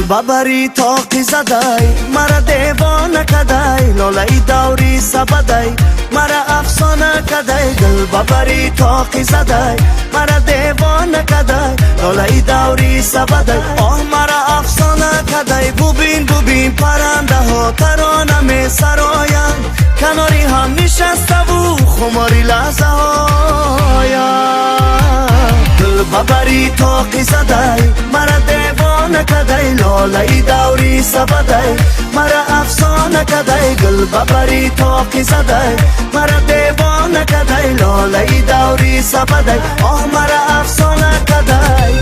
Бабари тоқи задай, мара девона кадай, лолаи даври сабадай, мара афсона кадай. Гул бабари тоқи задай, мара девона кадай, лолаи даври сабадай, оҳ, мара афсона кадай. Бубин, бубин, паррандаҳо тарона месароянд, канори ҳам нишаставу хумори лаҳзаҳоянд. Гул бабари тоқи задай, мара девона кадай, лолаи даври сабадай, мара афсона кадай. Гул бабари тоқи задай, мара девона кадай, лолаи даври сабадай, оҳ, мара афсона кадай.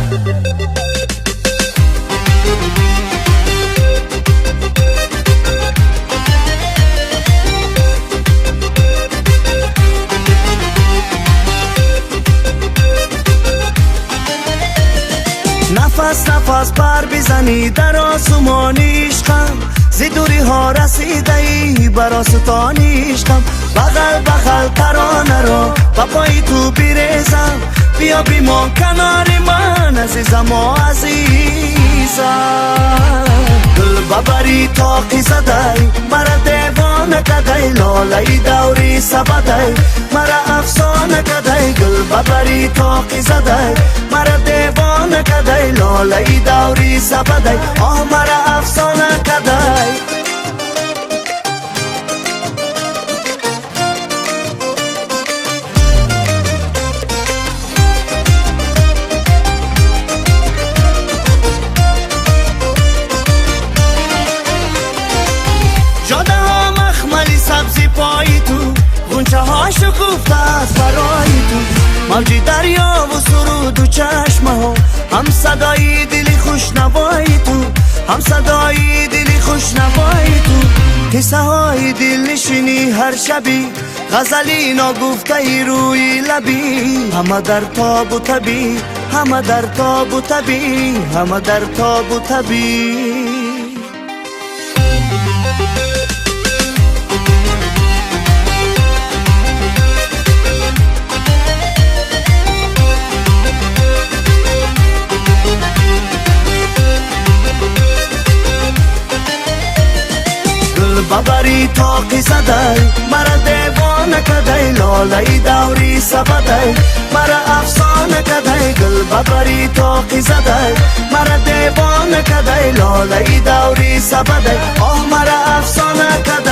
Нафас нафас пар бизанӣ дар осумони ишқам, зи дуриҳо расидаӣ бар осутони ишқам. Бағал бағал таронаро ба пои ту бирезам, биё бимон канори ман, азизамо, азизам. Гул бабари тоқи задай, мара девона кадай, лолаи даври сабадай, мара афсона кадай. Гул бабари тоқи задай, мара девона кадай, лолаи даври сабадай, оҳ, мара афсона кадай. Ҷодаҳо махмали сабзи пои ту, ғунчаҳо шукуфта аст барои ту. Мавҷи дарёву суруду чашмаҳо ҳам садои дили хушнавои ту, ҳам садои дили хушнавои ту. Қиссаҳои дилнишинӣ ҳар шабӣ, ғазали ногуфтаи рӯи лабӣ, ҳама дар тобу табӣ, ҳама дар тобу табӣ, ҳама дар тобу табӣ. Гул бабари тоқи задай, мара девона кадай, лолаи даври сабадай, мара афсона кадай. Гул бабари тоқи задай, мара девона кадай, лолаи даври сабадай, оҳ, мара афсона кадай.